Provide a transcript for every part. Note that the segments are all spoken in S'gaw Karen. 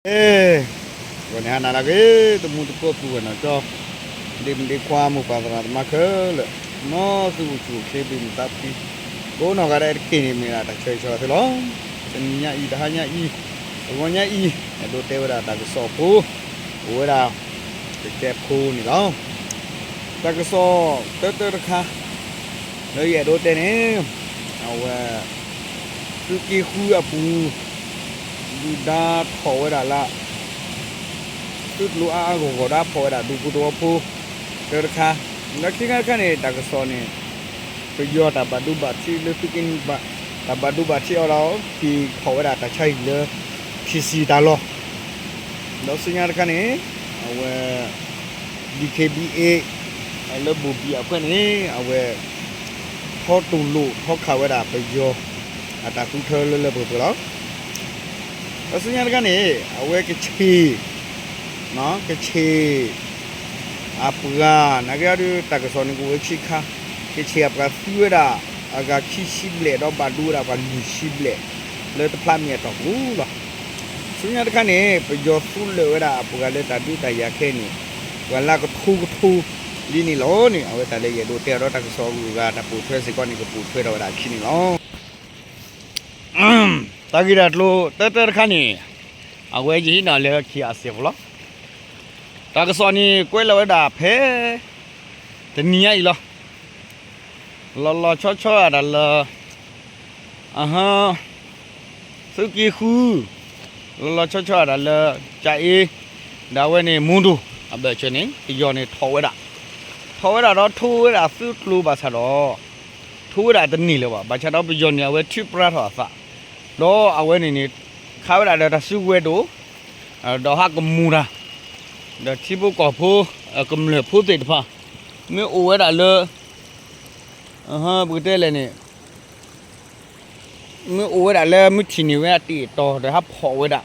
အဲ, ဂီၤန့ၣ်ဟါနၤလၢအဂ့ၤ တမူတကိးသူဝဲနီၢ်ကၠီ, ဒ့မုၣ်ဒ့ခွါ မိၢ်ပၢ်သရၣ်သမါခဲလၢာ်, မ်သုအိၣ်ဆူၣ်အိၣ်ချ့ ဘၣ်မုာ်သးဖှံ, ကိးနီၢ်ဂၤဒဲးတက့ၢ်န့ၣ် မ့ၢ်ဒၣ်တၢ်ဆၢဂ့ၤဆၢဝါသုလီၤ. တနံၤညါအံၤ တဟါညါအံၤ, တဂီၤညါအံၤ, အဲၣ်ဒိးတဲဝဲဒၣ်တၢ်ကစီၣ်ဖိ, အိၣ်ဝဲဒၣ် ကကဲဖိန့ၣ်လီၤ. တၢ်ကစီၣ်တၢတၢတခါ လၢယအဲၣ်ဒိးတဲန့ၣ်, အဝဲ သုးက့ဃုအပူၤ ဒုၣ်ဒါဖီၣ်ဝဲဒၣ်လၢ သုးကျိၤအါအါဂီၢ်ဂီၢ် ဒါဖီၣ်ဝဲဒၣ်ဒူဖိသဝီဖိ တၢတခါ, ဒီးခံခါတခါန့ၣ် တၢ်ကစီၣ်န့ၣ် ပယီၤတၢ်ဘၣ်ဒိဘၣ်ထံးလၢသုးက့နွံဘၣ်, တၢ်ဘၣ်ဒိဘၣ်ထံးအီၤဒီး က့ၤဖီၣ်ဝဲဒၣ်တၢ်ဆါဟံၣ်လၢ ထံၣ်စံၣ်တၢ်လီၢ်, ဒီးဆူညါတခါန့ၣ် အဝဲ ဒံၣ်ခ့ၣ်ဘံၣ်အ့ၣ် လၢဘိၣ်ဘံၣ်အဖၢန့ၣ် အဝဲ ထီတိၢ်လိာ်ထီခးဝဲဒၣ်ပယီၤ အတၢ်ဃုထၢလၢလၢပှဲၤပှဲၤလီၤ. ဒီးဆူညါတခါန့ၣ် အဝဲကဆ့ၣ် ကဆ့ၣ် အပှၤ နာ်က့အီၤဒုး တၢ်ကစီၣ်န့ၣ်ကအိၣ်ဝဲဆံးခါ, ကဆ့ၣ်အပှၤသံဝဲဒၣ် အဂၤခံဆံဘျဲၣ် ဒီးဘၣ်ဒိဝဲဒၣ်ပှၤလွံၢ်ဆံဘျဲၣ် လၢတဖျါမံၤအတီၢ်ပူၤလီၤ. ဆူညါတခါန့ၣ် ပယီၤသူလၢာ်ဝဲဒၣ်အပှၤလၢတၢ်ဒုးတၢ်ယၤခဲအံၤန့ၣ် ပှၤလၢကထိကထိလံန့ၣ်လီၤန့ၣ် အဝဲတၢ်လၢယအဲၣ်ဒိးတဲအီၤဒီးတၢ်ကစီၣ်အဂုၤအဂၤ တၢ်ပိာ်ထွဲစ့ၢ်ကီးန့ၣ် ကပိာ်ထွဲထီၣ်ဝဲဒၣ်အခံန့ၣ်လီၤ. တၢ်ဂ့ၢ်တၢ်ကျိၤတၢတၢတခါန့ၣ် အဝဲယဟံးန့ၢ်လၢခံအစဲးဖိလီၤ. တၢ်ကစီၣ်န့ၣ်ကွဲးလီၤဝဲဒၣ်ဖဲ တနံၤညါအံၤလီၤ. လီၤလီၤဆီဆီအတၢ်လၢ အဟါ သုးက့ဃု လီၤလီၤဆီဆီအတၢ်လၢ ကၠၤအ့ ဒီးအဝဲန့ၣ် မူဒိၣ် အဘၢၣ်စၢၤန့ၣ် ပယီၤန့ၣ်ထီၣ်ဝဲဒၣ်, ထီၣ်ဝဲဒၣ်ဒီးထိဝဲဒၣ်သုးကျိၤဘၣ်ဆၣ်ဒီး ထိဝဲဒၣ်တန့ၢ်လၢၤဘၣ်. ဘၣ်ဆၣ်ဒီးပယီၤန့ၣ် အဝဲထုးပြါထီၣ်အသး ဒီးအဝဲန့ၣ်န့ၣ် ခးဝဲဒၣ်ဒီးတၢ်စုကဝဲၤဒိၣ် ဒီးဟးကမူၤတၢ် ဒီးထံဖိကီၢ်ဖိ ကမျၢၢ်ဖိသ့ၣ်တဖၣ် မ့ၢ်အိၣ်ဝဲဒၣ်လၢ ပကတဲလဲၣ်န့ၣ် မ့ၢ်အိၣ်ဝဲဒၣ်လၢမုၢ်ထံၣ်န့ၢ်ဝဲအတံၢ်အတီၤ ဒီးဟးဖီၣ်ဝဲဒၣ်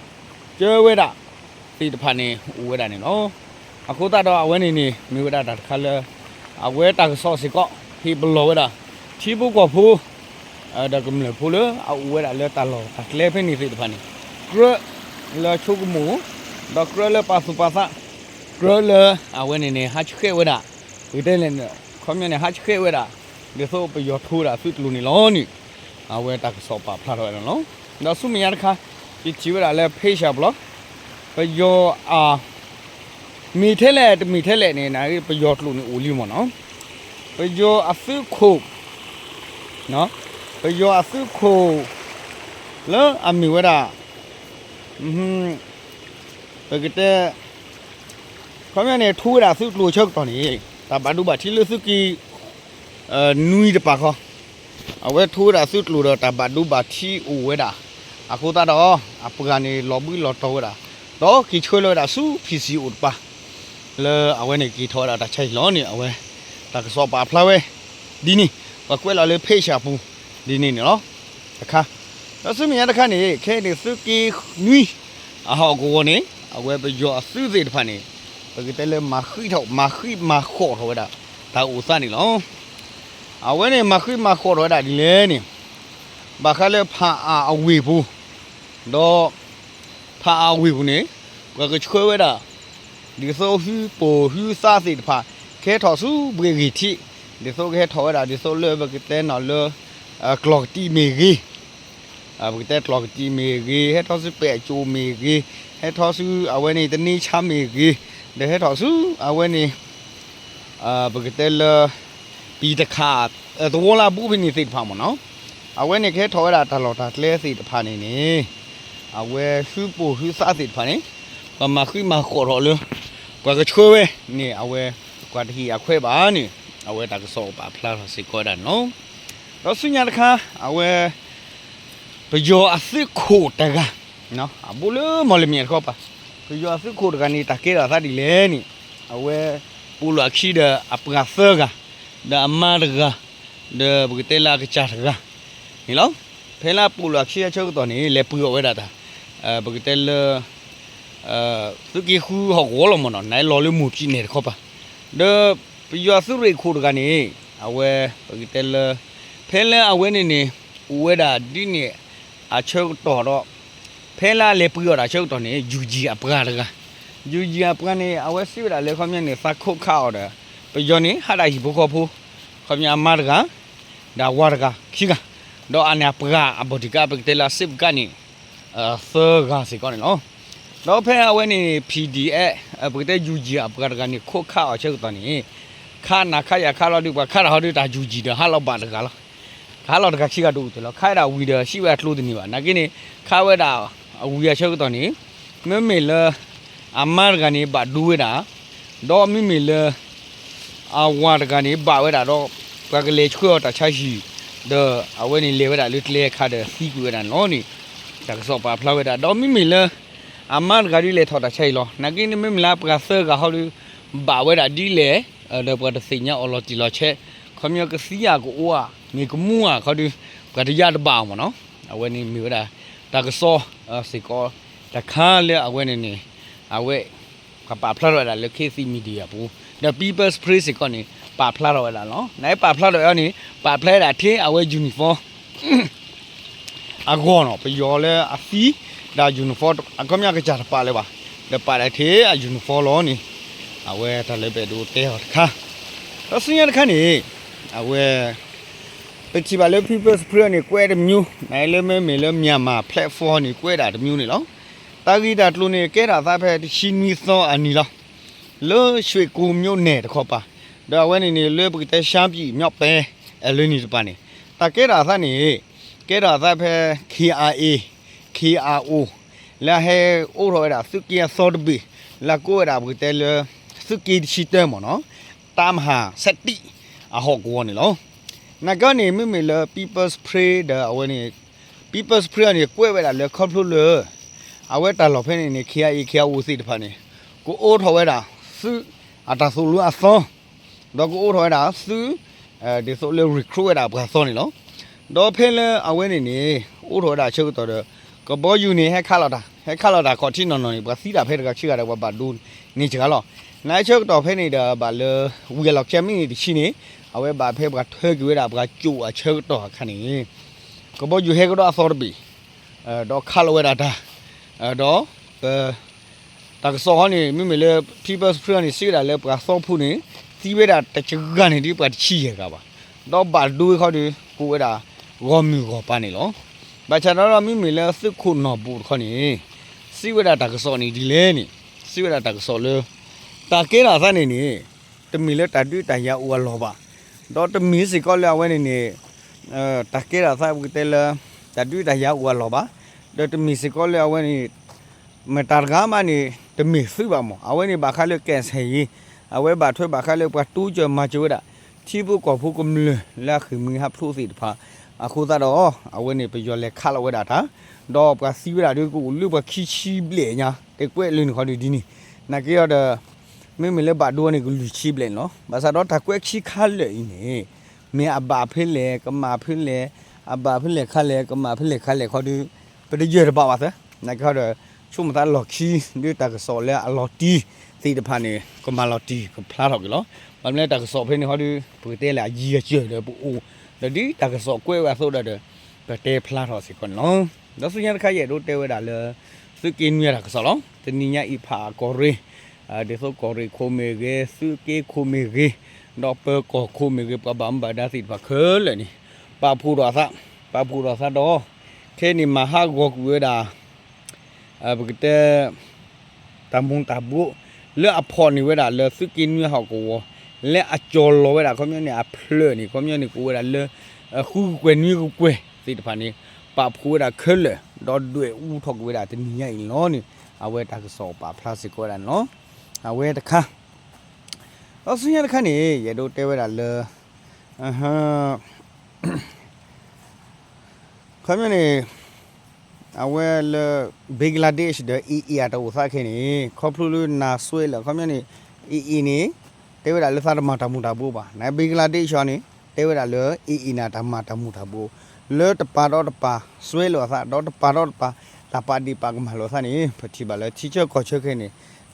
ကၢဝဲဒၣ်သ့ၣ်တဖၣ်န့ၣ် အိၣ်ဝဲဒၣ်န့ၣ်လီၤ. အဃိသတးဒီးအဝဲန့ၣ်န့ၣ် မ့ၢ်ဝဲဒၣ်တၢ်တခါလၢ အဝဲတၢ်ကစီၣ်စ့ၢ်ကီး ဟ့ၣ်ပလီၢ်ဝဲဒၣ် ထံဖိကီၢ်ဖိ ဒီးကမျၢၢ်ဖိလၢအအိၣ်ဝဲဒၣ်လၢတၢ်လီၢ်တၢ်ကျဲဖဲန့ၣ်သ့ၣ်တဖၣ်န့ၣ် ကြၢးလၢဆိကမိၣ် ဒီးကြၢးလၢပာ်သူၣ်ပာ်သး ကြၢးလၢအဝဲန့ၣ်န့ၣ် ဟးဆှဲးဝဲဒၣ် ပကတဲလဲၣ်န့ၣ် ခီပညီန့ၣ် ဟးဆှဲးဝဲဒၣ် ဒ်သိးပယီၤထိဝဲဒၣ်သုးကျိၤန့ၣ်လီၤန့ၣ် အဝဲတၢ်ကစီၣ်ပာ်ဖျါထီၣ်ဝဲဒၣ်လီၤ. ဒီးဆူမဲာ်ညါတခါ ယထံၣ်ဝဲဒၣ်လၢ page အပူၤလီၤ. ပယီၤအ မ့ၢ်ထဲလဲၣ်တမ့ၢ်ထဲလဲၣ်န့ၣ် ပယီၤကျိာ်န့ၣ်အိၣ်လံမ့ၢ်နီၤ, ပယီၤအသုးခိၣ် ပယီၤအသုးခိၣ် လၢအမ့ၢ်ဝဲဒၣ် ပကတဲ ခီပညီန့ၣ် ထိဝဲဒၣ်သုးကျိၤအဆၢကတီၢ်န့ၣ် တၢ်ဘၣ်ဒိဘၣ်ထံးလၢသုးက့ နွံတပၤဃီ အဝဲထိဝဲဒၣ်သုးကျိၤဒီးတၢ်ဘၣ်ဒိဘၣ်ထံးအိၣ်ဝဲဒၣ် အဃိသတးဒီး အပှၤန့ၣ်လီၤဘှံးလီၤတီၤဝဲဒၣ် ဒီးက့ၤဆှၢလီၤဝဲဒၣ်ဆူ ဖံၣ်စံၣ်အိၣ်တပၤ လၢအဝဲန့ၣ်က့ၤထီၣ်ဝဲဒၣ်တၢ်ဆါဟံၣ်လီၤန့ၣ် အဝဲ တၢ်ကစီၣ်ပာ်ဖျါဝဲ ဒ်န့ၣ် ပှၤကွဲးလီၤလၢ page အပူၤ ဒ်န့ၣ်န့ၣ်လီၤ. တခါ ဒီးဆူမဲာ်ညါတခါန့ၣ် ခဲအံၤန့ၣ် သုးက့နွံ အဟီၣ်ကဝီၤန့ၣ် အဝဲပယီၤအသုးသ့ၣ်တဖၣ်န့ၣ် ပကတဲလၢမၤဃံးထီၣ် မၤဃံးမၤဃီးထီၣ်ဝဲဒၣ် တၢ်အိၣ်သးန့ၣ်လီၤ. အဝဲန့ၣ်မၤဃံးမၤဃီးထီၣ်ဝဲဒၣ်ဒ်လဲၣ်န့ၣ် ဘၣ်ဃးလၢဖၣ်အၣ်အဝ့ၢ်ပူၤ ဒီး ဖၣ်အၣ်အဝ့ၢ်ပူၤန့ၣ် ပှၤကဆှၢဝဲဒၣ် ဒ်သိးဟုပိာ်ဟုသးသ့ၣ်တဖၣ် ကဟဲထီၣ်ဆူဘှ့ၣ်ဂ့ၢ်ထံး ဒ်သိးကဟဲထီၣ်ဝဲဒၣ် ဒ်သိးလၢပကတဲနီၣ်လၢ ကျီၢ်ကတံာ်မ့ၢ်ဂ့ၤ ပကတဲကျီၢ်ကတံာ်မ့ၢ်ဂ့ၤ ဟဲထီၣ်ဆူပဲာ်အကၠိမ့ၢ်ဂ့ၤ ဟဲထီၣ်ဆူအဝဲန့ၣ် တန့ဆါမ့ၢ်ဂ့ၤ ဒီးဟဲထီၣ်ဆူအဝဲန့ၣ် ပကတဲလၢ ပံၣ်တခး သဝီလၢအဘူးဖဲန့ၣ်သ့ၣ်တဖၣ်မ့ၢ်နီၤ အဝဲန့ၣ်ကဟဲထီၣ်ဝဲဒၣ်တၢ်လီၢ်တၢ်ကျဲသ့ၣ်တဖၣ်န့ၣ်န့ၣ် အဝဲဟုပိာ်ဟုသးသ့ၣ်တဖၣ်န့ၣ် ပှၤမၤဃံးမၤဃီးထီၣ်လၢ ပှၤကဆှၢဝဲန့ၣ် အဝဲပကွၢ်တဟ့ၣ်အခွဲးဘၣ်န့ၣ် အဝဲတၢ်ကစီၣ်ပာ်ဖျါထီၣ်စ့ၢ်ကီးဝဲဒၣ်န့ၣ်လီၤ. ဒီးဆူညါတခါ အဝဲ ပယီၤအသုးခိၣ်တဂၤ အဘူးလၢမီၢ်လမၠဲၣ်တခီပၤ ပယီၤအသုးခိၣ်တဂၤန့ၣ် တၢ်ကဲထီၣ်အသးဒ်လဲၣ်န့ၣ် အဝဲ ပိာ်လီၤအခံဒီးအပှၤသၢဂၤ ဒီးအမါတဂၤ ဒီးပကတဲလၢအကစၢ်တဂၤန့ၣ်လီၤ. ဖဲလၢအပိာ်လီၤအခံအဆၢကတီၢ်န့ၣ် လဲၤပှ့ၤအီၣ်ဝဲဒၣ်တၢ် ပကတဲလၢ သုးက့ဃုဟီၣ်ကဝီၤလီၤမ့ၢ်နီၤ နလီၤလၢမိၢ်ကံနဲၣ်တခီပၤ ဒီးပယီၤအသုးရ့ၣ်ခိၣ်တဂၤန့ၣ် အဝဲ ပကတဲလၢ ဖဲလၢအဝဲန့ၣ်န့ၣ် အိၣ်ဝဲဒၣ်ဒ်န့ၣ် အဆၢကတီၢ်ဒီး ဖဲလၢအလဲၤပှ့ၤအီၣ်တၢ်ဆၢကတီၢ်န့ၣ် ယူၣ်ကၠံၣ်အပှၤတဂၤ, ယူၣ်ကၠံၣ်အပှၤန့ၣ် အဝဲစံးဝဲဒၣ်လၢ ခီပညီန့ၣ် သးခိးခးအီၤဒီး ပယီၤန့ၣ် ဟးဒၣ်ဟံၣ်ဖိဃီဖိ, ခီပညီအမါတဂၤ, ဒီးအဝၤတဂၤ ခံဂၤ, ဒီးအန့ၣ်အပှၤအဘီၣ်တံၢ်ကါ ပကတဲလၢအစ့းပကါန့ၣ် သၢဂၤစ့ၢ်ကီးန့ၣ်လီၤ. ဒီးဖဲအဝဲန့ၣ် PDF ပကတဲယူၣ်ကၠံၣ်အပှၤတဂၤန့ၣ် ခိးခးအီၤဆၢကတီၢ်န့ၣ် ခးနၤခးယၤခးလီၤဒုး ပှၤခးတၢ်ဟီဒုး တၢ်ယူၣ်ကၠံၣ်ဒီး ဟးလီၤဘၣ်တဂၤလီၤ. ခးလီၤတဂၤခံဂၤတအိၣ်တ့ၢ်လီၤ. ခးဝဲဒၣ်ဝံၤဒီး ဟံးဝဲအကျိတန့ၢ်ဘၣ်. နာ်က့န့ၣ် ခးဝဲဒၣ်အဝံၤအဆၢကတီၢ်န့ၣ် မ့မ့ၢ်လၢ အမါတဂၤန့ၣ် ဘၣ်ဒိဝဲဒၣ်, ဒီးမ့မ့ၢ်လၢ အဝၤတဂၤန့ၣ် ဘၣ်ဝဲဒၣ်ဒီး ပှၤကလဲၤဆှၢအီၤတၢ်ဆါဟံၣ်, ဒီးအဝဲန့ၣ်လဲၤဝဲဒၣ်လၢကျဲအခါဒီးသံကွံာ်ဝဲဒၣ်န့ၣ်လီၤန့ၣ် တၢ်ကစီၣ်ပာ်ဖျါဝဲဒၣ်. ဒီးမ့မ့ၢ်လၢ အမါတဂၤဒုးလဲၤထီၣ်တၢ်ဆါဟံၣ်လီၤ. နာ်က့န့ၣ် မ့မ့ၢ်လၢပှၤသၢဂၤဟီဒုး ဘၣ်ဝဲဒၣ်ဒ်လဲၣ်, ဒီးပှၤတသ့ၣ်ညါအီၤလီၤတံၢ်လီၤဆဲး, ခီပညီကသံဧါကအိၣ်ဧါ မ့ၢ်ကမူဧါခီဒုး ပှၤတယာ်တဘၣ်အီၤမ့ၢ်နီၤ. အဝဲန့ၣ်မ့ၢ်ဝဲဒၣ် တၢ်ကစီၣ်စ့ၢ်ကီး တခါလၢအဝဲန့ၣ်န့ၣ် အဝဲ ပှၤပာ်ဖျါထီၣ်ဝဲဒၣ်လၢ ခေတ်သစ် Media ပူၤ, ဒီး People's Spring စ့ၢ်ကီးန့ၣ် ပာ်ဖျါထီၣ်ဝဲဒၣ်လီၤ. နပာ်ဖျါထီၣ်ဝဲအီၤန့ၣ် ပာ်ဖျါဝဲဒၣ်ထဲအဝဲ uniform အဂီၢ်နီၤ, ပယီၤလၢအသံ ဒီး uniform အခီပညီကစၢ်တပာ်လၢၤဘၣ်, ဒီးပာ်ဒၣ်ထဲအ uniform လီၤန့ၣ် အဝဲတၢ်လၢပအဲၣ်ဒိးတဲအီၤတခါ, ဒီးဆူညါတခါန့ၣ် အဝဲ ပထံၣ်ဘၣ်လၢ People's Spring န့ၣ် ကွဲးတမျိုး, နလၢမ့မ့ၢ်လၢ Myanmar Platform န့ၣ် ကွဲးဒၣ်တမျိုးန့ၣ်လီၤ. တၢ်ဂ့ၢ်တၢ်ကျိၤန့ၣ် ကဲထီၣ်အသးဖဲတဆံနွံသီအနံၤလီၤ. လၢ ရွှေကူ မြို့နယ် တခီပၤ, ဒီးအဝဲန့ၣ်န့ၣ် လၢပကတဲ ရှမ်းပြည် မြောက်ပိုင်း အလွဲၢ်န့ၣ်တပၤန့ၣ်, တၢ်ကဲထီၣ်အသးန့ၣ် ကဲထီၣ်အသးဖဲ KIA, KIO လၢအဟဲအိးထီၣ်ဝဲဒၣ်သုးက့အသီတဘ့ၣ်, လၢအကိးဝဲဒၣ်ပကတဲလၢ သုးက့တဆံတၢမ့ၢ်နီၤ, တၢမဟၣ်စတံ အဟီၣ်ကဝီၤန့ၣ်လီၤ. နာ်က့န့ၣ် မ့မ့ၢ်လၢ People's Spring ဒီးအဝဲန့ၣ် People's Spring န့ၣ် ကွဲးဝဲဒၣ်လၢခီဖျိလၢ အဝဲတၢ်လီၢ်ဖဲန့ၣ်န့ၣ် KIA KIO သ့ၣ်တဖၣ်န့ၣ် ကအိးထီၣ်ဝဲဒၣ် သုးအတၢ်သိၣ်လိအသီ, ဒီးကအိးထီၣ်ဝဲဒၣ်သုး ဒ်သိးလၢ recruit ဝဲဒၣ်ပှၤသီန့ၣ်လီၤ. ဒီးဖဲလၢအဝဲန့ၣ်န့ၣ် အိးထီၣ်ဝဲဒၣ်ဆၢကတီၢ်ဒီး ကဘီယူၤန့ၣ် ဟဲခးလီၤတၢ်, ဟဲခးလီၤတၢ်ခီၣ်ထံးနီၢ်နီၢ်န့ၣ် ပှၤသံတၢ်ဖဲတဂၤခံဂၤဒီး ပှၤဘၣ်ဒိန့ၢ်စှၤလီၤ. နာ်ဆၢကတီၢ်ဖဲန့ၣ်ဒီး ဘၣ်လၢ ဝံၤအလီၢ်ခံမံးနံးတဆံန့ၣ် အဝဲဘၣ်ဖဲပှၤထၢက့ၤဝဲဒၣ်ပှၤကၠိၣ်အဆၢကတီၢ်အခါန့ၣ် ကဘီယူၤဟဲကဒီးအသီတဘ့ၣ် ဒီးခးလီၤဝဲဒၣ်တၢ်, ဒီးပ တၢ်ကစီၣ်ဟီန့ၣ် မ့မ့ၢ်လၢ People's Spring န့ၣ် စံးဝဲဒၣ်လၢပှၤသီဖိန့ၣ် သံဝဲဒၣ်တစှၤဂၤန့ၣ်ဒ်ပှၤတဆံယဲၢ်ဂၤဘၣ်, ဒီးဘၣ်ဒိဝဲခီဒီး ကိးဝဲဒၣ် ဂီၢ်မုၢ်ဂီၢ်ပၤန့ၣ်လီၤ. ဘၣ်ဆၣ်ဒီး မ့မ့ၢ်လၢသုးခိၣ်နီၢ်ဘူၣ်တခီန့ၣ် စံးဝဲဒၣ်တၢ်ကစီၣ်န့ၣ်ဒ်လဲၣ်န့ၣ် စံးဝဲဒၣ်တၢ်ကစီၣ်လၢ တၢ်ကဲထီၣ်အသးန့ၣ်န့ၣ် တမ့ၢ်လၢတၢ်ဒုးတၢ်ယၤအိၣ်အလီၢ်ဘၣ်, ဒီးတမ့ၢ်စ့ၢ်ကီးလၢအဝဲန့ၣ်န့ၣ် တၢ်ကဲထီၣ်အသးပကတဲလၢ တၢ်ဒုးတၢ်ယၤအိၣ်အလီၢ်ဘၣ်, ဒီးတမ့ၢ်စ့ၢ်ကီးလၢအဝဲန့ၣ် မတၤတဂၤမးန့ၣ် တမ့ၢ်သုးဘၣ်မး, အဝဲန့ၣ်ဘၣ်ဃးလၢကဲၣ်ဆဲၣ်ယံၤ, အဝဲဘၣ်ထွဲဘၣ်ဃးလၢပှၤတိစၢၤမၤစၢၤဝဲဒၣ် ထံဖိကီၢ်ဖိကမျၢၢ်လၢအဃ့ၢ်မှံဟးဖျိးသ့ၣ်တဖၣ်, အဃိသတးဒီး အဝဲန့ၣ်ပယီၤလဲၤခးလီၤဝဲဒၣ်တၢ်, ဒီးပှၤသံဝဲဒၣ်ဒ်ကအိၣ်လၢပှၤခံဆံဘျဲၣ်ညါ, တဲကွဲးလၢန့ၣ်ခီဒ်န့ၣ်, နာ်က့ဒီး မ့မ့ၢ်လၢဘၣ်ဒိန့ၣ် ကလွံၢ်ဆံဘျဲၣ်န့ၣ်လီၤ. ဘၣ်ဆၣ်ဒီးတၢ်ကွဲးခံခါလၢာ်အံၤန့ၣ် မ့ၢ်အဘၣ်ဖဲလဲၣ်, ကမၣ်ဖဲလဲၣ်, အဘၣ်ဖဲလဲၣ်ခါလဲၣ်, ကမၣ်ဖဲလဲၣ်ခါလဲၣ်ခီဒီး ပတယၢၢ်တဘၣ်ဘၣ်သၢ, နာ်က့ဒီး ဆိကမိၣ်သးလီၢ်ခံ ဒ်တၢ်ကစီၣ်လၢအလီၤတံၢ်သ့ၣ်တဖၣ်န့ၣ် ကမၤလီၤတံၢ်ကဖျါထီၣ်က့ၤလီၤ. ဘၣ်မနုၤလၢတၢ်ကစီၣ်ဖဲန့ၣ်ခီဒီး ပကတဲလၢအယံၤအစၢၢ်ဒီးပအိၣ်, ဒီးဒ်တၢ်ကစီၣ်ကွဲးဝဲအသိးဒီး ပတဲဖျါထီၣ်စ့ၢ်ကီးန့ၣ်လီၤ. ဒီးဆူညါတခါယအဲၣ်ဒိးတဲဝဲဒၣ်လၢ သုးက့နွံအတၢ်ကစီၣ်လီၤ. တနံၤညါအံၤဖးအကီၢ်ရ့ၣ် ဒ်သိးကီၢ်ရ့ၣ်ခိၣ်မ့ၢ်ဂ့ၤ, သုးက့ခိၣ်မ့ၢ်ဂ့ၤ, ဒီးပၢၤကီၢ်ခိၣ်မ့ၢ်ဂ့ၤ, ပှၤဘၣ်မူဘၣ်ဒါသ့ၣ်တဖၣ်ခဲလၢာ်န့ၣ် ပာ်ဖှိၣ်ထီၣ်အသး, ပာ်ဖှိၣ်ထီၣ်အသးဒီး ခဲအံၤန့ၣ်မၤဟးဂီၤကွံာ်ဝဲဒၣ် ပကတဲ တၢ်မူၤတၢ်ဘှိး လၢအဖီၣ်န့ၢ်ဝဲဒၣ်လၢသုးက့နွံဟီၣ်ကဝီၤ လၢအကၠီၤလီၤဝဲဒၣ် ခီပညီန့ၣ် အဖျၢၣ်န့ၣ် ခီပညီန့ၣ် ကအိၣ်ဝဲဒၣ်လၢ ဃုကကွဲၢ်နွံကကွဲၢ်သ့ၣ်တဖၣ်န့ၣ် ပာ်ဖှိၣ်ဝဲဒၣ်ခဲလၢာ် ဒီးဒွဲၣ်အူထီၣ်ကွံာ်ဝဲဒၣ်တနံၤညါအံၤန့ၣ်လီၤန့ၣ် အဝဲတၢ်ကစီၣ်ပာ်ဖျါစ့ၢ်ကီးဝဲဒၣ်န့ၣ်လီၤ. အဝဲတခါ ဒီးဆူညါတခါန့ၣ် ယအဲၣ်ဒိးတဲဝဲဒၣ်လၢ ခီပညီန့ၣ် အဝဲလၢ Bangladesh ဒီး AA အတၢ်အိၣ်သးခဲအံၤန့ၣ် ခီဖျိလၢနၤစွဲလၢ ခီပညီန့ၣ် AA န့ၣ် တဲဝဲဒၣ်လၢသးတမၤတၢ်မူၤတၢ်ဘှိးဘၣ်. န Bangladesh အံၤန့ၣ် တဲဝဲဒၣ်လၢ AA န့ၣ် တၢ်မၤတၢ်မူၤတၢ်ဘှိး လၢတပၤဒီးတပၤစွဲလိာ်အသး ဒီးတပၤဒီးတပၤ တၢ်ပာ်ဒ့ၣ်ပာ်ကမၣ်လိာ်အသးန့ၣ် ပထံၣ်ဘၣ်လၢထံဆၢကီၢ်ဆၢခဲအံၤန့ၣ်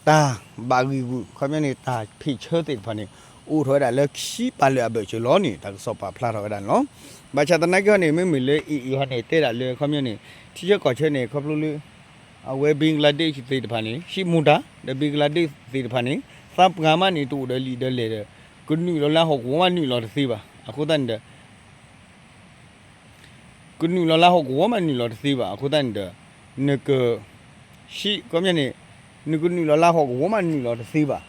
တၢ်ဘၣ်ဂံၢ်ဂူာ် ခီပညီန့ၣ် တၢ်ဖ့ၣ်ဆၢသ့ၣ်တဖၣ်န့ၣ် အိၣ်ထီၣ်ဝဲဒၣ်လၢခံပာ်လၢအဘၢၣ်စၢၤလီၤန့ၣ် တၢ်ကစီၣ်ပာ်ဖျါထီၣ်ဝဲဒၣ်န့ၣ်လီၤ. ဘၣ်ဆၣ်သနာ်က့ဟီန့ၣ် မ့မ့ၢ်လၢ AA ဟီန့ၣ် တဲဒၣ်လၢ ခီပညီန့ၣ် ထံဆၢကီၢ်ဆၢန့ၣ် ခီဖျိလၢ အဝဲ Bangladesh သ့ၣ်တဖၣ်န့ၣ် ဟံးမူဒါ ဒီး Bangladesh သ့ၣ်တဖၣ်န့ၣ် သးပှၢ်မးန့ၣ် တအိၣ်ဒီးလံာ်ဒီးလဲၢ်ဒီး ကနုာ်လီၤလၢဟီၣ်ကဝီၤမးနုာ်လီၤတသ့ဘၣ်. အဃိသတးန့ၣ်ဒီး ကနုာ်လီၤလၢဟီၣ်ကဝီၤမးနုာ်လီၤတသ့ဘၣ်. အဃိသတးန့ၣ်ဒီး နက ဟံး ခီပညီန့ၣ် နကနုာ်လီၤလၢဟီၣ်ကဝီၤမးနုာ်လီၤတသ့ဘၣ်.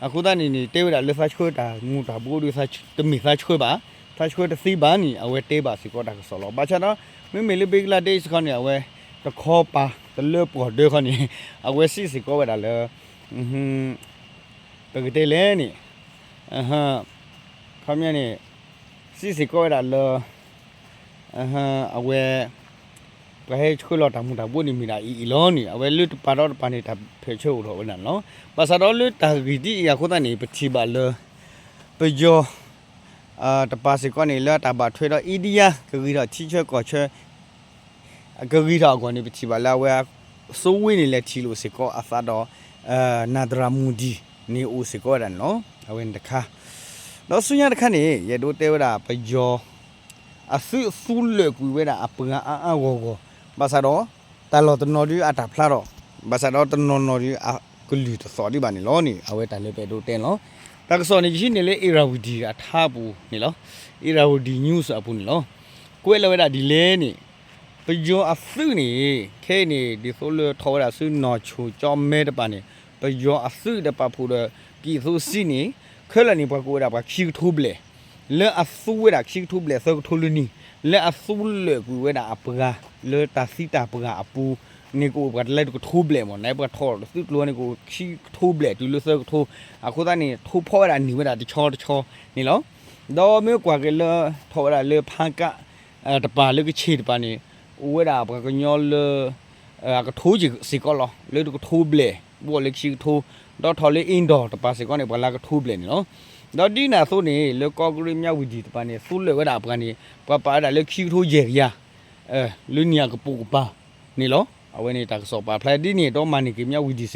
အဃိသတးန့ၣ်န့ၣ် တဲဝဲဒၣ်လၢသးဆှၢတၢ်မူၤတၢ်ဘှီးဒီး တမ့ၢ်သးဆှၢဘၣ်, သးဆှၢတသ့ဘၣ်န့ၣ် အဝဲတဲဘၣ်စ့ၢ်ကီးတၢ်ကစီၣ်လီၤ. ဘၣ်ဆၣ်ဒီး မ့မ့ၢ်လၢ Bangladesh ခီန့ၣ် အဝဲ တခီပၤတလၢပှီၢ်ဒၢခီန့ၣ် အဝဲစံးစ့ၢ်ကီးဝဲဒၣ်လၢ ပကတဲလဲၣ်န့ၣ် ခီပညီန့ၣ် စံးစ့ၢ်ကီးဝဲဒၣ်လၢ အဝဲ ပှၤဟဲဆှၢလီၤတၢ်မူၤတၢ်ဘှီးန့ၣ်မ့ၢ်ဒၣ်အံၤအံၤလီၤန့ၣ် အဝဲလၢတပၤဒီးတပၤန့ၣ် တၢ်ဖဲးဆၢအိၣ်ထီၣ်ဝဲဒၣ်န့ၣ်လီၤ. ဘၣ်ဆၣ်ဒီးလၢတၢ်ဂ့ၢ်ဒ်အံၤအဃိသတးန့ၣ် ပထံၣ်ဘၣ်လၢ ပယီၤ တပၤစ့ၢ်ကီးန့ၣ် လၢအတၢ်ဘၣ်ထွဲဒီး India ကဂ့ၤထီၣ်ထံဆၢကီၢ်ဆၢ ကဂ့ၤထီၣ်အဂီၢ်န့ၣ် ပထံၣ်ဘၣ်လၢအဝဲ စိဝ့န့ၣ် လဲၤထံၣ်လိာ်စ့ၢ်ကီးအသးဒီး Narendra Modi န့ၣ်အိၣ်စ့ၢ်ကီးဝဲဒၣ်န့ၣ်လီၤ. အဝဲန့ၣ်တခါ ဒီးဆူညါတခါန့ၣ် ယအဲၣ်ဒိးတဲဝဲဒၣ်ပယီၤ အသုးသူလၢာ်ကွံာ်ဝဲဒၣ်အပှၤအါအါဂီၢ်ဂီၢ်, ဘၣ်ဆၣ်ဒီး တၢ်လီၢ်တနီၤဒုးအတၢ်ဖျါထီၣ်, ဘၣ်ဆၣ်ဒီးတနီၤနီၤဒုးအကလုၢ်တသီၣ်ဒံးဘၣ်န့ၣ်လီၤန့ၣ် အဝဲတၢ်လၢပအဲၣ်ဒိးတဲန့ၣ်လီၤ. တၢ်ကစီၣ်န့ၣ် ယဟံးန့ၢ်လၢ Irrawaddy အထါပူၤန့ၣ်လီၤ. Irrawaddy News အပူၤန့ၣ်လီၤ. ကွဲးလီၤဝဲဒၣ်ဒ်လဲၣ်န့ၣ် ပယီၤအသုးန့ၣ် ခဲအံၤန့ၣ် ဒ်သိးလၢထီၣ်ဝဲဒၣ်ဆူနီၢ်ဆိၣ်ကၠီမဲတပၤန့ၣ် ပယီၤအသုးဒီးပာ်ဖှိၣ်ဒီး ပြည်သူ့စစ်န့ၣ် ခဲလၢာ်န့ၣ် ပှၤကိးဝဲဒၣ်ပှၤခံကထိဘျဲၣ် လၢအသူဝဲဒၣ်ခံကထိဘျဲၣ်သၢကထိလၢနံၤ လၢအသူလၢာ်ကွံာ်ဝဲဒၣ်အပှၤ လၢတၢ်သံတၢ်ပှၢ်အပူၤန့ၣ် ကအိၣ်ပှၤတလၢတကထိဘျဲၣ်မ့ၢ် နပှၤထီၣ်သုးကျိၤန့ၣ် ကအိၣ်ခံကထိဘျဲၣ်တုၤလၢသၢကထိ, အဃိသတးန့ၣ် ထိဖီၣ်ဝဲဒၣ်န့ၢ်ဝဲဒၣ်တဆီတဆီန့ၣ်လီၤ. ဒီးမ့ၢ်ကွၢ်က့ၤလၢ ထီၣ်ဝဲဒၣ်လၢဖါကး တပၤလၢကဆ့ၣ်တပၤန့ၣ် အိၣ်ဝဲဒၣ်ပှၤကညီလၢ အကထိစ့ၢ်ကီးလီၤ လၢတကထိဘျဲၣ် ဘီၣ်လၢခံကထိ, ဒီးထီၣ်လၢအ့ဒီၣ်တပၤစ့ၢ်ကီးန့ၣ် ပှၤလၢကထိဘျဲၣ်န့ၣ်လီၤ. ဒီးဒ်န့ၣ်အသိးန့ၣ် လၢကီၢ်ကရ့ၣ်မၠၣ်ဝံၤဒံၣ်တပၤန့ၣ် သူလၢာ်ဝဲဒၣ်အပှၤန့ၣ် ပှၤပာ်ဝဲဒၣ်လၢခံကထိယဲၢ်ကယၤ လၢန့ၣ်အကပိာ်ကပၤန့ၣ်လီၤ. အဝဲန့ၣ်တၢ်ကစီၣ်ပာ်ဖျါဒ်န့ၣ် ဒီးမၤန့ၢ်က့ၤမၠၣ်ဝံၤဒံၣ်စ့ၢ်ကီး, ဒီး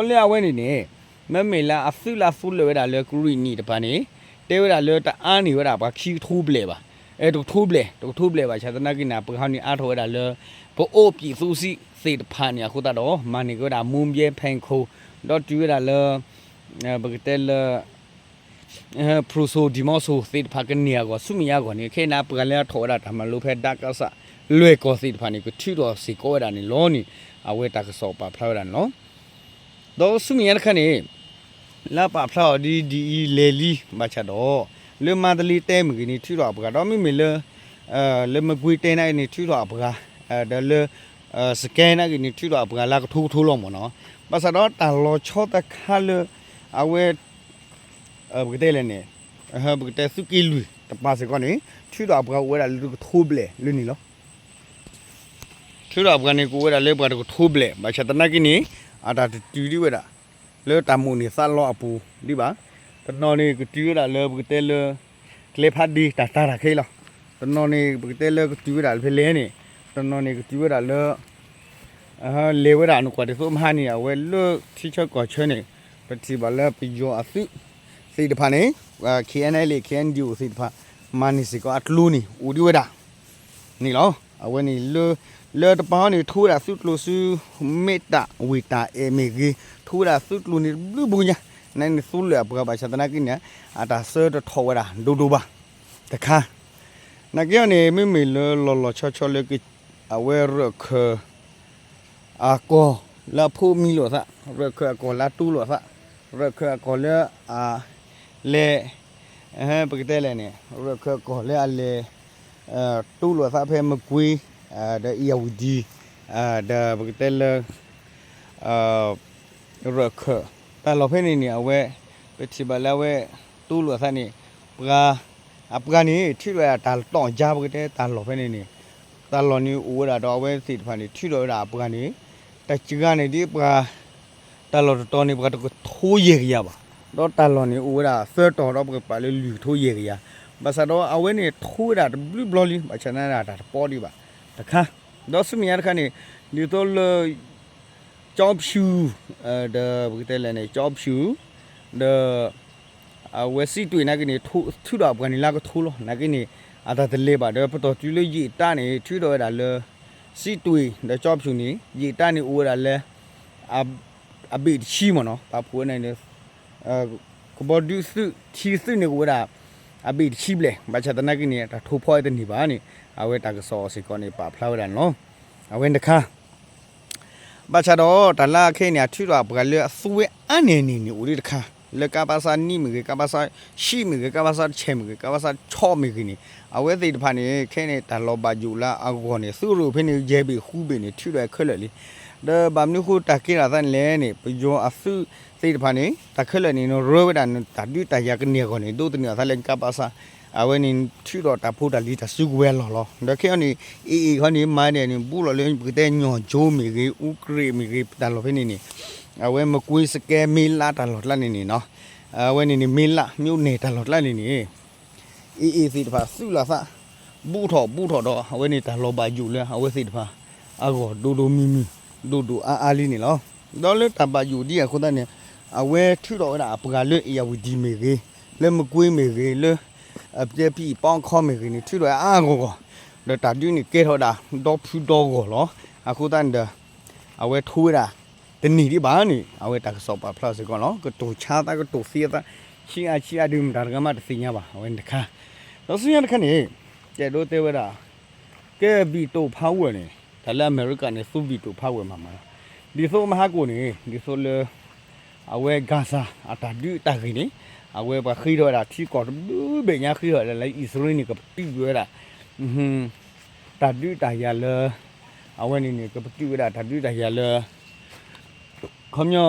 လၢအဝဲန့ၣ်န့ၣ် မ့မ့ၢ်လၢအသုးလၢအသူလၢာ်ဝဲဒၣ်လၢကရ့ၣ်နံၣ်တပၤန့ၣ် တဲဝဲဒၣ်လၢတအါန့ၢ်ဝဲဒၣ်ပှၤခံကထိဘျဲၣ်ဘၣ်, အဲ တကထိဘျဲၣ် တကထိဘျဲၣ်ဘၣ်ဆၣ်သနာ်က့န့ၣ် ပှၤဟီန့ၣ်အါထီၣ်ဝဲဒၣ်လၢ ပအိၣ်ပြည်သူ့စစ်သ့ၣ်တဖၣ်န့ၣ်အဃိသတးဒီး မၤန့ၢ်က့ၤဝဲဒၣ် မူဘဲဖဲခိၣ် ဒီးတုၤဝဲဒၣ်လၢ ပကတဲလၢ ဖရူစိၤဒံၣ်မီစိၤသ့ၣ်တဖၣ်ကန့ၢ်အဂီၢ် ဆူမဲာ်ညါအဂီၢ်န့ၣ် ခဲအံၤန့ၣ် ပှၤလၢအထီၣ်ဝဲဒၣ်တၢ်မၤလိဖဲ ဒကစ လွဲၢ်ကီၢ်သ့ၣ်တဖၣ်န့ၣ် ကထုးထီၣ်စ့ၢ်ကီးဝဲဒၣ်န့ၣ်လီၤန့ၣ် အဝဲတၢ်ကစီၣ်ပာ်ဖျါဝဲဒၣ်န့ၣ်လီၤ. ဒီးဆူမဲာ်ညါတခါန့ၣ် လၢပာ်ဖျါအီၤဒ်ဒ်အံၤလဲၤလံ ဘၣ်ဆၣ်ဒီး လၢမါတလ့တဲမ့ၢ်ဂ့ၤန့ၣ် ထုးထီၣ်အပှၤ ဒီးမ့မ့ၢ်လၢ လၢမကွ့ၤတဲနာ်က့န့ၣ် ထုးထီၣ်အပှၤ ဒီးလၢ စကဲနာ်က့န့ၣ် ထုးထီၣ်အပှၤလၢကထိကထိလီၤမ့ၢ်နီၤ. ဘၣ်ဆၣ်ဒီးတၢ်လီၤဆီတခါလၢ အဝဲ ပကတဲလဲၣ်န့ၣ် ပကတဲသုးက့လွံၢ်တပၤစ့ၢ်ကီးန့ၣ် ထုးထီၣ်အပှၤအိၣ်ဝဲဒၣ်လၢတကထိဘျဲၣ်လၢန့ၣ်လီၤ. ထုးထီၣ်အပှၤန့ၣ် ကအိၣ်ဝဲဒၣ်လၢပှၤတကထိဘျဲၣ် ဘၣ်ဆၣ်သနာ်က့န့ၣ် အတၢ်တတုၤဒံးဝဲဒၣ် လၢတၢ်မိၣ်န့ၢ်သးလီအပူၤဒံးဘၣ်. တနီၤန့ၣ်ကတုၤဝဲဒၣ်လၢပကတဲလၢ ကျဲဖးဒ့တၢ်တၢ်တၢ်ခဲအံၤလီၤ. တနီၤန့ၣ် ပကတဲလၢကတုၤဝဲဒၣ်လၢဖဲလဲၣ်န့ၣ် တနီၤန့ၣ်ကတုၤဝဲဒၣ်လၢ လဲၤဝဲဒၣ်နကွၢ်ဒ်သိးမဟါန့ၣ် အဝဲလၢထံဆၢကီၢ်ဆၢန့ၣ် ပထံၣ်ဘၣ်လၢပယီၤအသုးသ့ၣ်တဖၣ်န့ၣ် KNLA KNDO သ့ၣ်တဖၣ် မၤန့ၢ်စ့ၢ်ကီးအကျိၤန့ၣ် အိၣ်ဒံးဝဲဒၣ်န့ၣ်လီၤ. အဝဲန့ၣ် လၢတပၤအံၤန့ၣ် ထိဝဲဒၣ်သုးကျိၤဆူ မ့ၢ်တၢ်ဝ့ၢ်တၢ်အဲၣ်မ့ၢ်ဂ့ၤ ထိဝဲဒၣ်သုးကျိၤန့ၣ်တဘျုးဘိညါ နန့ၣ်သိလၢအပှၤဘၣ်ဆၣ်သနာ်က့န့ၣ် အတၢ်ဆၢတထီၣ်ဝဲဒၣ်ဒိၣ်ဒိၣ်ဘၣ်တခါ နာ်က့အီၤန့ၣ် မ့မ့ၢ်လၢလီၤလီၤဆီဆီလၢ အဝဲရၢၢ်ခၢၣ် အကီၢ်လၢအဖိးမံလိာ်သး, ရၢၢ်ခၢၣ်အကီၢ်လၢအတူၢ်လိာ်သး, ရၢၢ်ခၢၣ်အကီၢ်လၢအလဲၤ ပကတဲလဲၣ်န့ၣ် ရၢၢ်ခၢၣ်အကီၢ်လၢအလဲၤ တူၢ်လိာ်သးဖဲမကွ့ၤ ဒီးအ့ၣ်ယၣ်ဝတံၤ ဒီးပကတဲလၢ ရၢၢ်ခၢၣ် တၢ်လီၢ်ဖဲန့ၣ်န့ၣ် အဝဲ ပထံၣ်ဘၣ်လၢအဝဲ တူၢ်လိာ်သးန့ၣ် ပှၤ အပှၤန့ၣ် ထုးထီၣ်ဝဲဒၣ်တၢ်လီၢ်ကါ ပကတဲတၢ်လီၢ်ဖဲန့ၣ်န့ၣ် တၢ်လီၢ်န့ၣ်အိၣ်ဝဲဒၣ်ဒီးအဝဲသ့ၣ်တဖၣ်န့ၣ် ထုးထီၣ်ဝဲဒၣ်အပှၤန့ၣ် တစှၤန့ၣ်ဒ်ပှၤ တၢ်လီၢ်တတီၤန့ၣ် ပှၤတကထိယဲၢ်ကယၤဘၣ်. ဒီးတၢ်လီၢ်န့ၣ်အိၣ်ဝဲဒၣ်သၢတီၤဒီးပကပာ်လၢလွံၢ်ကထိယဲၢ်ကယၤ ဘၣ်ဆၣ်ဒီးအဝဲန့ၣ်ထိဝဲဒၣ်တဘျုးဘျီလံ ဘၣ်ဆၣ်သနာ်က့တၢ်တပီဒံးဘၣ်တခါ ဒီးဆူမဲာ်ညါတခါန့ၣ် ဒ်သိးလၢ ကၠီဖၠူၣ် ဒီးပကတဲလဲၣ်န့ၣ် ကၠီဖၠူၣ် ဒီး အဝဲစံးတွ့ၣ်နာ်က့န့ၣ် ထုးထီၣ်အပှၤန့ၣ်လၢကထိလီၤ. နာ်က့န့ၣ် အတၢ်တလဲၤဘၣ်ဒီး ပတီၢ်တုၤလၢယံာ်တၢ်န့ၣ် ထုးထီၣ်ဝဲဒၣ်လၢ စံးတွ့ၣ်ဒီးကၠီဖၠူၣ်န့ၣ် ယံာ်တၢ်န့ၣ်အိၣ်ဝဲဒၣ်လၢ အဘ့ၣ်တဆံမ့ၢ်နီၤ, ပာ်ဖှိၣ်ဝဲန့ၣ် ကဘီဒုးသုး ထံသုးန့ၣ်အိၣ်ဝဲဒၣ် အဘ့ၣ်တဆံဘျဲၣ်, ဘၣ်ဆၣ်သနာ်က့န့ၣ် တၢ်ထိဖီအတန့ၢ်ဘၣ်န့ၣ် အဝဲတၢ်ကစီၣ်စ့ၢ်ကီးန့ၣ် ပာ်ဖျါဝဲဒၣ်န့ၣ်လီၤ. အဝဲန့ၣ်တခါ ဘၣ်ဆၣ်ဒီးတၢ်လၢခဲအံၤန့ၣ် အထုးထီၣ်အပှၤလၢအသူဝဲအါန့ၢ်န့ၣ်န့ၣ် အိၣ်ဒံးတခါ လၢကါဘၣ်ဆၣ်နံၣ်မ့ၢ်ဂ့ၤ, ကါဘၣ်ဆၣ်ဆံမ့ၢ်ဂ့ၤ, ကါဘၣ်ဆၣ်ဆံမ့ၢ်ဂ့ၤ, ကါဘၣ်ဆၣ်ဆီမ့ၢ်ဂ့ၤန့ၣ် အဝဲသ့ၣ်တဖၣ်န့ၣ် ခဲအံၤန့ၣ် တၢ်လီၤဘၣ်ယိၣ်လၢအဂီၢ်န့ၣ် သုးရိၣ်ဖဲန့ၣ် ယဲၢ်ဘ့ၣ်ဃုဘ့ၣ်န့ၣ် ထုးထီၣ်ခဲလၢာ်လံ. ဒီးဘၣ်မနုၤဃိတၢ်ကဲထီၣ်အသးန့ၣ်လဲၣ်န့ၣ် ပယီၤအသုးသ့ၣ်တဖၣ်န့ၣ် တၢ်ခဲလၢာ်န့ၣ် ရၢဝဲဒၣ်တၢ်ဒုးတၢ်ယၤကန့ၢ်အဂီၢ်န့ၣ် ဒိးသန့ၤအသးလၢကါဘၣ်ဆၣ် အဝဲန့ၣ် ထုးထီၣ်တၢ်ဖိတၢ်လံၤတၢ်စုကဝဲၤအလီၢ်လီၤ. ဒီးခဲအံၤန့ၣ် အ့ၣ်အ့ၣ်ခီန့ၣ် မၤဒဲးန့ၣ် ဘူးလီၤလၢပကတဲညီၣ်ကၠိမ့ၢ်ဂ့ၤ, အူကရ့ၣ်မ့ၢ်ဂ့ၤ တၢ်လီၢ်ဖဲန့ၣ်န့ၣ် အဝဲမကွ့စကဲမ့ၢ်လၢတၢ်လီၢ်ကျါန့ၣ်န့ၣ်နီၤ, အဝဲန့ၣ်န့ၣ် မ့ၢ်လၢ မြို့နယ် တၢ်လီၢ်ကျါန့ၣ်န့ၣ် အ့ၣ်အ့ၣ်သ့ၣ်တဖၣ်သုးလီၤသး ဘူးထီၣ်ဘူးထီၣ်ဒီး အဝဲန့ၣ်တၢ်လီၤဘၣ်ယိၣ်လၢအဝဲသ့ၣ်တဖၣ် အဂီၢ်ဒိၣ်ဒိၣ်မုၢ်မုၢ် ဒိၣ်ဒိၣ်အါအါလံန့ၣ်လီၤ. ဒီးလၢတၢ်ဘၣ်ယိၣ်ဒ်အဃိသတးန့ၣ် အဝဲထုးထီၣ်ဝဲဒၣ်အပှၤလၢ အ့ၣ်ယၣ်ဝတံၣ်မ့ၢ်ဂ့ၤ, လၢမကွ့မ့ၢ်ဂ့ၤ, လၢ အပျဲပံၣ်ပီခီမ့ၢ်ဂ့ၤန့ၣ် ထုးထီၣ်ဝဲအါအါဂီၢ်ဂီၢ်, ဒီးတၢ်ဒုးန့ၣ်ကဲထီၣ်ဝဲဒၣ် ဒီဖုဒီဂီၢ်လီၤ. အဃိသတးန့ၣ်ဒီး အဝဲထိဝဲဒၣ် တန့ၢ်ဒံးဘၣ်န့ၣ် အဝဲတၢ်ကစီၣ်ပာ်ဖျါစ့ၢ်ကီးလီၤ. ကတိၤဆါသး ကတိၤသံအသး ဆံးအါဆံးအါဒုး မတၤတဂၤမးတသ့ၣ်ညါဘၣ်. အဝဲန့ၣ်တခါ ဒီးဆူညါတခါန့ၣ် ကဲဒိးတဲဝဲဒၣ် ကဲ veto power န့ၣ် တၢ်လၢအမဲရကၤန့ၣ် သူ veto power မးမးလီၤ. ဒ်သိးမဟါကိၣ်န့ၣ် ဒ်သိးလၢ အဝဲ Gaza အတၢ်ဒုးတၢ်ဂ့ၢ်န့ၣ် အဝဲပှၤဃ့ထီၣ်ဝဲဒၣ်ထံကီၢ်တဘျုးဘ့ၣ်ညါ ဃ့ထီၣ်ဝဲဒၣ်လၢ အံၣ်စရ့လးန့ၣ် ကပတုာ်ဝဲဒၣ် တၢ်ဒုးတၢ်ယၤလၢ အဝဲန့ၣ်န့ၣ် ကပတုာ်ဝဲဒၣ်တၢ်ဒုးတၢ်ယၤလၢ ခီပညီ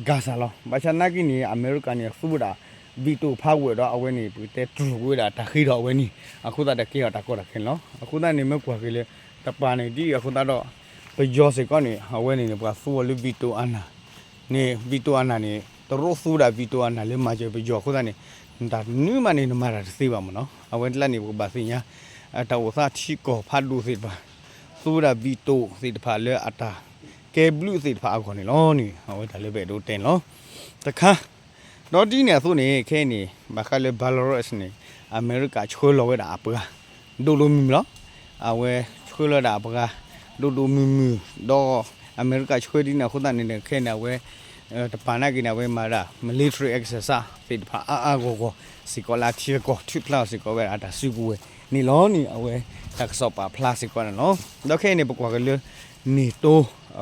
Gaza လီၤ. ဘၣ်ဆၣ်သနာ်က့န့ၣ် အမဲရကၤန့ၣ် သူဝဲဒၣ် veto power ဒီးအဝဲန့ၣ် ပကတဲတြူာ်ဝဲဒၣ်တၢ်ဃ့ထီၣ်အဝဲန့ၣ် အဃိသတးဒီးကဲထီၣ်တၢ်ကီတၢ်ခဲန့ၣ်လီၤ. အဃိသတးန့ၣ် မ့ၢ်ကွၢ်က့ၤလၢ တပၤန့ၣ် ဒ်အဃိသတးဒီး ပယီၤစ့ၢ်ကီးန့ၣ် အဝဲန့ၣ်န့ၣ် ပှၤသူအီၤလၢ veto အနၢ် န့ၣ် veto အနၢ်န့ၣ် တရူးသူဝဲဒၣ် veto အနၢ်လၢမၤစၢၤပယီၤအဃိသတးန့ၣ် တၢ်နွံမးန့ၣ် နမၤတၢ်တသ့ဘၣ်မ့ၢ်နီၤ. အဝဲကျါန့ၣ် ပကဘၣ်သ့ၣ်ညါ တၢ်အိၣ်သးထံကီၢ်ဖးဒိၣ်သ့ၣ်တဖၣ် သူဝဲဒၣ် veto သ့ၣ်တဖၣ်လၢအတၢ်ကဲဘျုးသ့ၣ်တဖၣ်အဂီၢ်န့ၣ်လီၤန့ၣ် အဝဲတၢ်လၢပအဲၣ်ဒိးတဲန့ၣ်လီၤ. တခါ ဒီးဒ်န့ၣ်အသိးန့ၣ် ခဲအံၤန့ၣ် ဘၣ်ဃးလၢ Belarus န့ၣ် အမဲရကၤဆှၢလီၤဝဲဒၣ်အပှၤ ဒိၣ်ဒိၣ်မုၢ်မုၢ်လီၤ. အဝဲဆှၢလီၤဝဲဒၣ်အပှၤ ဒိၣ်ဒိၣ်မုၢ်မုၢ် ဒီးအမဲရကၤဆှၢဒ်န့ၣ်အဃိသတးန့ၣ် ခဲအံၤန့ၣ် အဝဲ တပၤနာ်က့န့ၣ် အဝဲမၤဝဲဒၣ် military exercise သ့ၣ်တဖၣ်အါအါဂီၢ်ဂီၢ် စ့ၢ်ကီးလၢအထံအကီၢ် ထုးဖျါစ့ၢ်ကီးဝဲဒၣ်အတၢ်စုကဝဲၤန့ၣ်လီၤန့ၣ် အဝဲတၢ်ကစီၣ်ပာ်ဖျါစ့ၢ်ကီးန့ၣ်လီၤ. ဒီးခဲအံၤန့ၣ် ပကွၢ်က့ၤလၢ NATO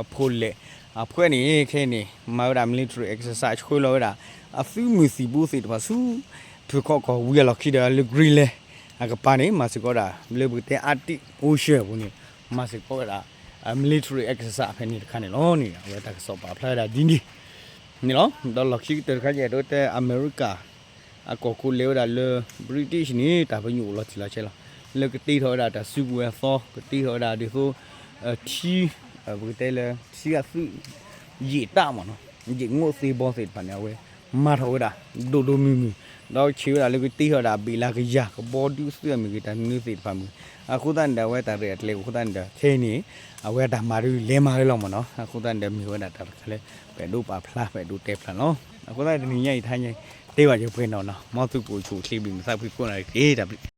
အဖိလဲၣ် အဖှဲန့ၣ် ခဲအံၤန့ၣ် မၤဝဲဒၣ် military exercise ဆှၢလီၤဝဲဒၣ် အသုးမုၢ်သံၣ်ဘိသ့ၣ်တဖၣ်ဆူ ဖုၣ်ခီၣ်ကီၢ်ဝံၤအလီၢ်ခံဒီးလၢ Greenland အကပၤန့ၣ် မၤစ့ၢ်ကီးဝဲဒၣ် လၢပကတဲ Arctic Ocean အပူၤန့ၣ် မၤစ့ၢ်ကီးဝဲဒၣ် military exercise ဖဲန့ၣ်တခါန့ၣ်လီၤန့ၣ် အဝဲတၢ်ကစီၣ်ပာ်ဖျါဝဲဒၣ်ဒ်န့ၣ်န့ၣ်လီၤ. ဒီးလီၢ်ခံကတၢၢ်တခါ ယအဲၣ်ဒိးတဲအမဲရကၤ အကီၢ်ခိၣ်လဲၤဝဲဒၣ်လၢ British န့ၣ် တၢ်ပညိၣ်အိၣ်လီၤတံၢ်လီၤဆဲးလီၤ. လၢကတ့ထီၣ်ဝဲဒၣ်တၢ်စုကဝဲၤအသီ ကတ့ထီၣ်ဝဲဒၣ်ဒ်သိး ထံ ပကတဲလၢ ထံအသုး ယံာ်တၢ်မ့ၢ်နီၤ ယံာ်ငိၣ်သ့ဘီသ့ၣ်တဖၣ်န့ၣ် အဝဲမၤထီၣ်ဝဲဒၣ် ဒိၣ်ဒိၣ်မုၢ်မုၢ် ဒီးဆံးဝဲဒၣ်လၢကတ့ထီၣ်ဝဲဒၣ်ဘ့ၣ်လၢကယၤ ကဘီဒုးသုးအမ့ၢ်ဂ့ၤ တၢ်မနုၤသ့ၣ်တဖၣ်မ့ၢ်ဂ့ၤ အဃိသတးန့ၣ်ဒီး အဝဲတၢ်ရဲၣ်တၢ်ကျဲၤအိၣ်အဃိသတးန့ၣ်ဒီး ခဲအံၤန့ၣ် အဝဲတၢ်မၤဒုးလဲၤမၤဝဲလီၤမ့ၢ်နီၤ. အဃိသတးန့ၣ်ဒီး မ့ၢ်ဝဲဒၣ်တၢ်တခါလၢ ပအဲၣ်ဒိးပာ်ဖျါ ပအဲၣ်ဒိးတဲဖျါန့ၣ်လီၤ. အဃိသတးန့ၣ် တနံၤညါအံၤတဟါညါ တဲဘၣ်ယပှဲၤနီၣ်နီၤ မ်သုကအိၣ်ဆူၣ်အိၣ်ချ့ ဘၣ်မုာ်သးဖှံကိးဂၤဒဲးတက့ၢ်.